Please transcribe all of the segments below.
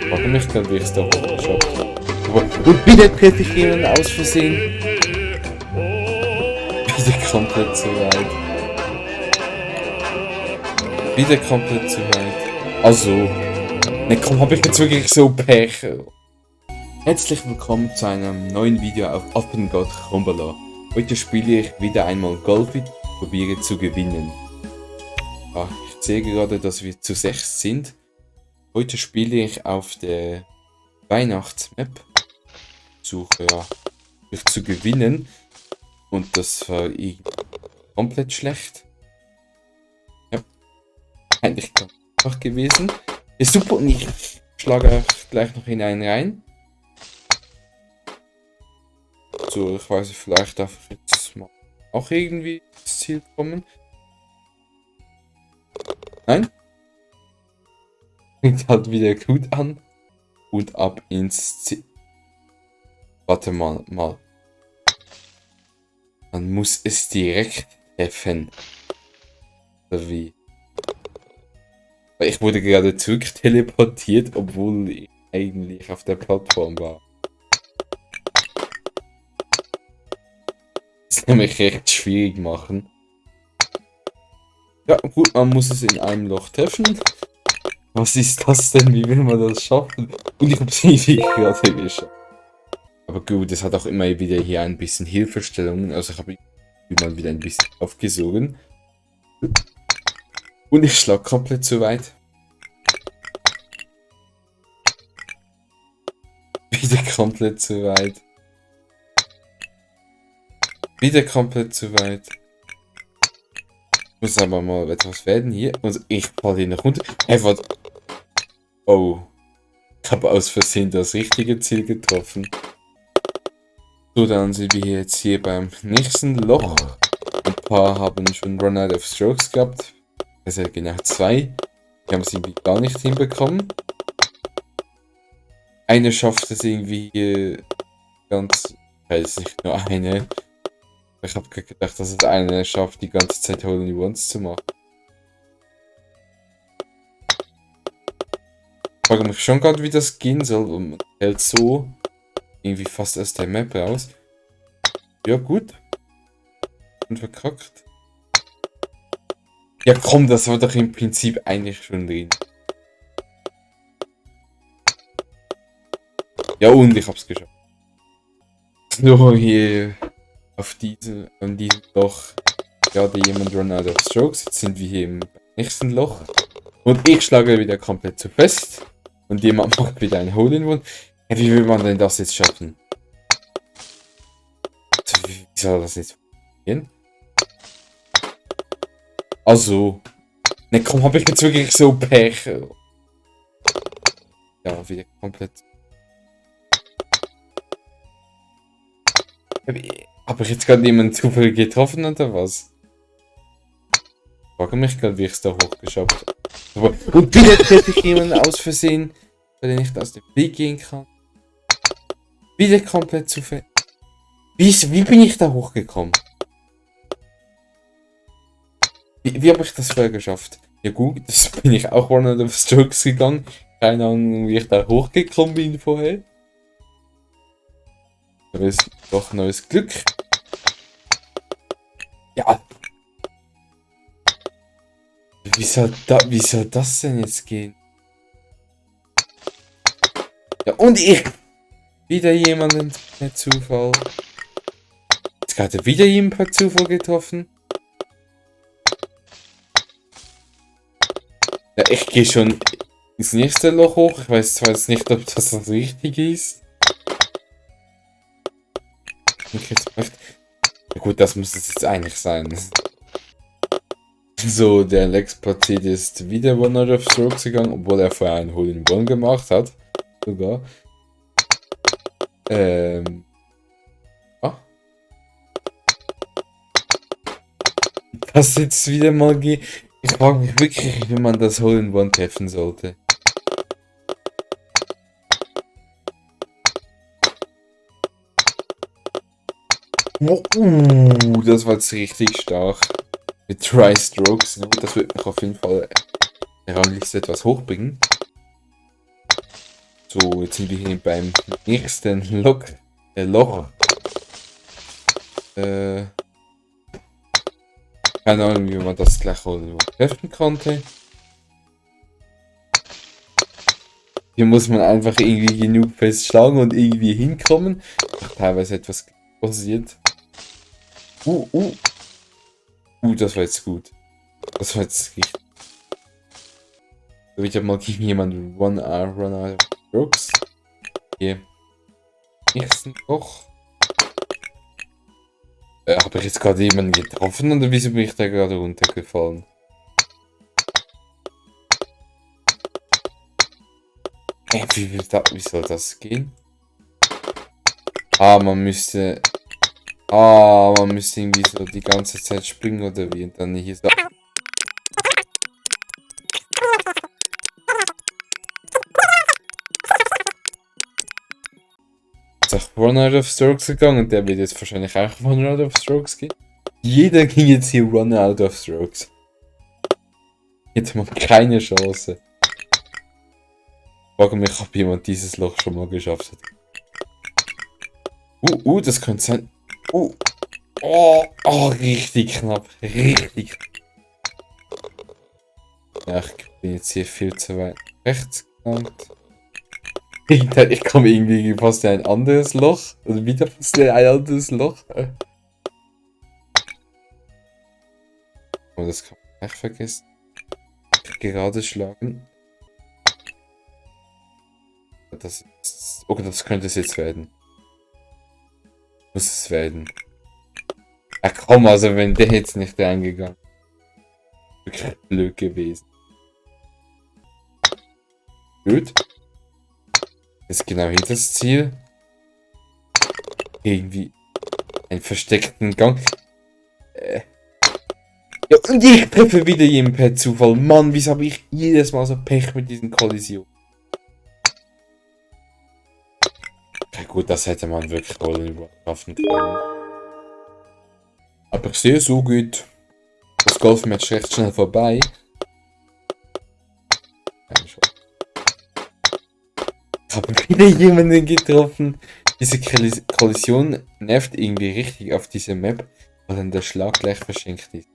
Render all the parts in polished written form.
Warum mich dann wie ich es da hochgeschafft habe. Und wieder treffe ich jemanden aus Versehen. Wieder komplett zu weit. Wieder komplett zu weit. Also. Ne, komm, hab ich jetzt wirklich so Pech. Herzlich willkommen zu einem neuen Video auf Open God Rumble. Heute spiele ich wieder einmal Golf und probiere zu gewinnen. Ja, ich sehe gerade, dass wir zu 6 sind. Heute spiele ich auf der Weihnachtsmap. Suche ja, mich zu gewinnen. Und das war komplett schlecht. Ja, eigentlich ganz einfach gewesen. Ist super und ich schlage gleich noch in einen rein. So, ich weiß nicht, vielleicht darf ich jetzt mal auch irgendwie ins Ziel kommen. Nein? Fängt halt wieder gut an. Und ab ins Ziel. Warte mal. Man muss es direkt treffen. Oder wie? Ich wurde gerade zurück teleportiert, obwohl ich eigentlich auf der Plattform war. Das kann mich recht schwierig machen. Ja, gut, man muss es in einem Loch treffen. Was ist das denn? Wie will man das schaffen? Und ich habe es irgendwie gerade geschafft. Aber gut, es hat auch immer wieder hier ein bisschen Hilfestellungen. Also ich habe mal wieder ein bisschen aufgesogen. Und ich schlag komplett zu weit. Wieder komplett zu weit. Wieder komplett zu weit. Muss aber mal etwas werden hier. Und ich falle hier noch runter. Einfach. Oh. Ich habe aus Versehen das richtige Ziel getroffen. So, dann sind wir jetzt hier beim nächsten Loch. Ein paar haben schon Run Out of Strokes gehabt. Also genau 2. Die haben es irgendwie gar nicht hinbekommen. Eine schafft es irgendwie ganz. Ich weiß nicht, nur eine. Ich habe gedacht, dass es eine schafft, die ganze Zeit Hole-in-Ones zu machen. Ich frage mich schon gerade, wie das gehen soll. Und man hält so irgendwie fast aus der Map raus. Ja, gut. Und verkackt. Ja, komm, das war doch im Prinzip eigentlich schon drin. Ja, und ich hab's geschafft. So, hier auf an diesem Loch gerade jemand Run Out of Strokes. Jetzt sind wir hier im nächsten Loch. Und ich schlage wieder komplett zu fest. Und jemand macht wieder ein Hole-in-One. Ja, wie will man denn das jetzt schaffen? Wie soll das jetzt funktionieren? Also. Ne, komm, hab ich jetzt wirklich so Pech. Ja, wieder komplett. Hab ich jetzt gerade jemanden zufällig getroffen oder was? Ich frage mich gerade, wie ich es da hochgeschafft habe. Und wieder treffe ich jemanden aus Versehen, weil er nicht aus dem Weg gehen kann. Wieder komplett zufällig. Wie bin ich da hochgekommen? Wie habe ich das vorher geschafft? Ja gut, das bin ich auch One of Strokes gegangen. Keine Ahnung, wie ich da hochgekommen bin vorher. Aber ist doch neues Glück. Ja. Wie soll das denn jetzt gehen? Ja, und ich. Wieder jemanden per Zufall. Jetzt gerade wieder jemand per Zufall getroffen. Ja, ich gehe schon ins nächste Loch hoch. Ich weiß zwar jetzt nicht, ob das richtig ist. Ja gut, das muss es jetzt eigentlich sein. So, der Lex-Paket ist wieder One Out of Strokes gegangen, obwohl er vorher ein Hole-in-One gemacht hat. Sogar. Ah. Das jetzt wieder mal geht. Ich frage mich wirklich, wie man das Hole-in-One treffen sollte. Das war jetzt richtig stark. Mit 3 Strokes. Das wird mich auf jeden Fall der Rangliste etwas hochbringen. So, jetzt sind wir hier beim nächsten Loch. Keine Ahnung, wie man das gleich treffen konnte. Hier muss man einfach irgendwie genug festschlagen und irgendwie hinkommen. Teilweise etwas passiert. Das war jetzt gut. Das war jetzt richtig. So, ich hab mal gegen jemanden Run out of Strokes. Hier. Nächsten Loch. Habe ich jetzt gerade jemanden getroffen oder wieso bin ich da gerade runtergefallen? Wie soll das gehen? Man müsste irgendwie so die ganze Zeit springen oder wie und dann hier so. Ist auch Run Out of Strokes gegangen und der wird jetzt wahrscheinlich auch Run Out of Strokes gehen. Jeder ging jetzt hier Run Out of Strokes. Jetzt mal keine Chance. Ich frage mich, ob jemand dieses Loch schon mal geschafft hat. Das könnte sein. Richtig knapp. Richtig knapp. Ja, ich bin jetzt hier viel zu weit rechts gelangt. Ich komme irgendwie fast in ein anderes Loch. Oder wieder fast in ein anderes Loch. Oh, das kann man echt vergessen. Gerade schlagen. Das könnte es jetzt werden. Muss es werden. Ja komm, also wenn der jetzt nicht reingegangen. Wirklich blöd gewesen. Gut. Ist genau hier das Ziel. Irgendwie einen versteckten Gang. Ja, und ich treffe wieder jeden per Zufall. Mann, wieso habe ich jedes Mal so Pech mit diesen Kollisionen? Okay, gut, das hätte man wirklich wohl schaffen können. Aber ich sehe, so geht das Golfmatch recht schnell vorbei. Ich habe wieder jemanden getroffen. Diese Kollision nervt irgendwie richtig auf dieser Map, weil dann der Schlag gleich verschenkt ist.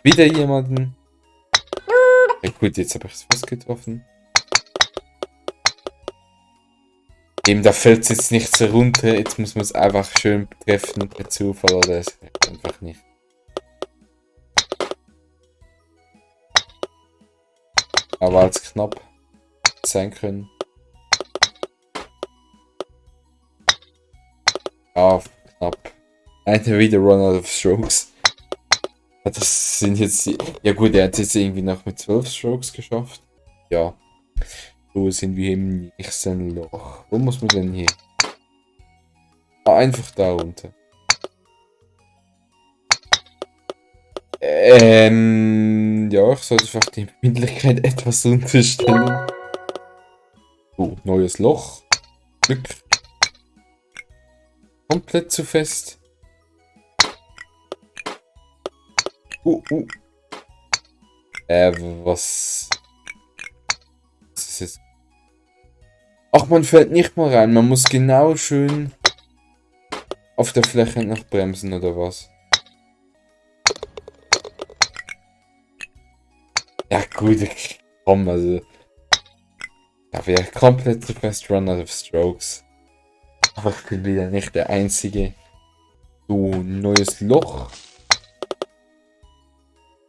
Wieder jemanden. Ja, gut, jetzt habe ich es fast getroffen. Eben, da fällt es jetzt nicht so runter. Jetzt muss man es einfach schön treffen per Zufall oder es reicht einfach nicht. Aber als knapp sein können. Ja, knapp. Einer wieder Run Out of Strokes. Das sind jetzt. Ja gut, er hat jetzt irgendwie noch mit 12 Strokes geschafft. Ja. So sind wir im nächsten Loch. Wo muss man denn hier? Einfach da runter. Ja, ich sollte einfach die Empfindlichkeit etwas unterstellen. Oh, neues Loch. Glück. Komplett zu fest. Was ist jetzt? Ach, man fällt nicht mal rein. Man muss genau schön auf der Fläche noch bremsen, oder was? Ja, gut, komm, also. Da wäre komplett zu fest Run Out of Strokes. Aber ich bin wieder nicht der Einzige. So, neues Loch.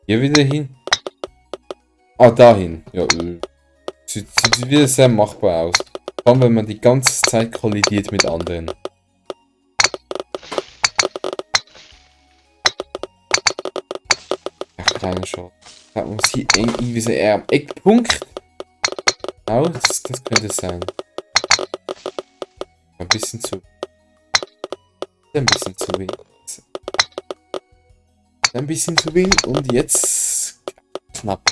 Hier wieder hin. Dahin. Ja, sieht wieder sehr machbar aus. Vor allem, wenn man die ganze Zeit kollidiert mit anderen. Ja, kleiner Shot. Da muss hier irgendwie so eher am Eckpunkt. Genau, das könnte es sein. Ein bisschen zu wenig. Ein bisschen zu wenig und jetzt knapp.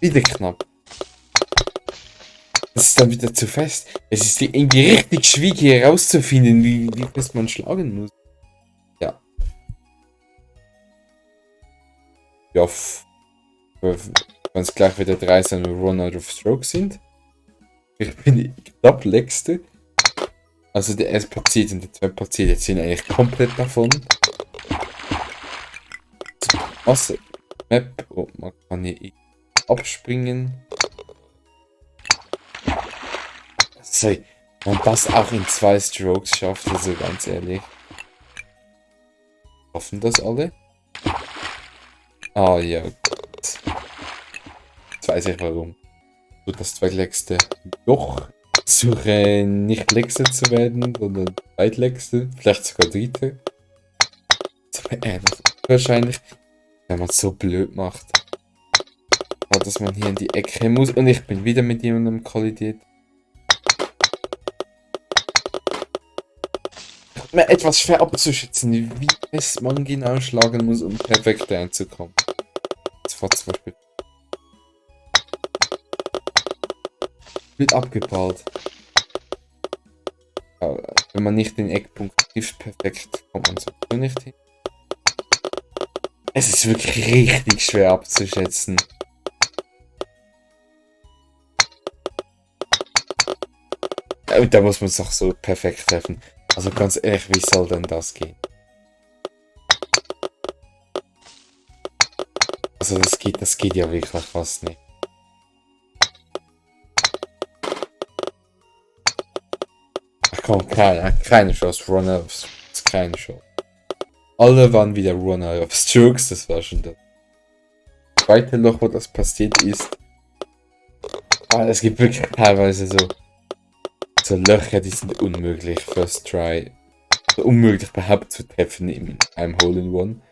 Wieder knapp. Das ist dann wieder zu fest. Es ist irgendwie richtig schwierig hier herauszufinden, wie fest man schlagen muss. Ja. ja, wenn es gleich wieder 3 so Run out of Stroke sind. Ich bin knapp Letzte. Also der erste Platzierte und der zweite Platzierte sind eigentlich komplett davon. Was? Map. Oh, man kann hier abspringen. Sorry, man das auch in 2 Strokes schafft, also ganz ehrlich. Hoffen das alle? Ah ja, gut. Jetzt weiß ich warum. So das zweitletzte doch suche nicht letzte zu werden, sondern zweitletzte, vielleicht sogar dritte. Wahrscheinlich, wenn man es so blöd macht. Dass man hier in die Ecke muss und ich bin wieder mit jemandem kollidiert. Mir etwas schwer abzuschätzen, wie es man genau schlagen muss, um perfekt reinzukommen. Das war zum Beispiel wird abgeballt. Aber wenn man nicht den Eckpunkt trifft, perfekt, kommt man so nicht hin. Es ist wirklich richtig schwer abzuschätzen. Und da muss man es auch so perfekt treffen. Also ganz ehrlich, wie soll denn das gehen? Also das geht ja wirklich fast nicht. Ach komm, keine Chance, Runner-Ups, keine Chance. Alle waren wieder Runner of Strokes, das war schon das zweite Loch, wo das passiert ist. Aber es gibt wirklich teilweise so Löcher, die sind unmöglich First Try. Unmöglich überhaupt zu treffen in einem Hole-in-One.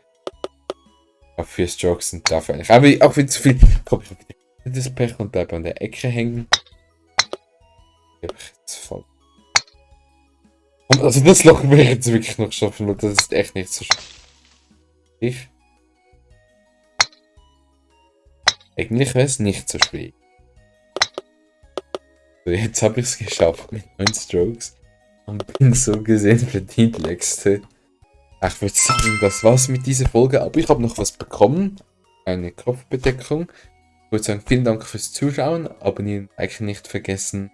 Aber 4 Strokes sind dafür eigentlich. Aber auch wenn zu viel. Komm, ich hab wieder das Pech und bleib an der Ecke hängen. Ich hab jetzt voll. Und also das Loch will ich jetzt wirklich noch schaffen, weil das ist echt nicht so schwierig. Eigentlich wäre es nicht so schwierig. So, jetzt habe ich es geschafft mit 9 Strokes und bin so gesehen verdient Letzte. Ich würde sagen, das war's mit dieser Folge, aber ich habe noch was bekommen. Eine Kopfbedeckung. Ich würde sagen, vielen Dank fürs Zuschauen, abonnieren, eigentlich nicht vergessen.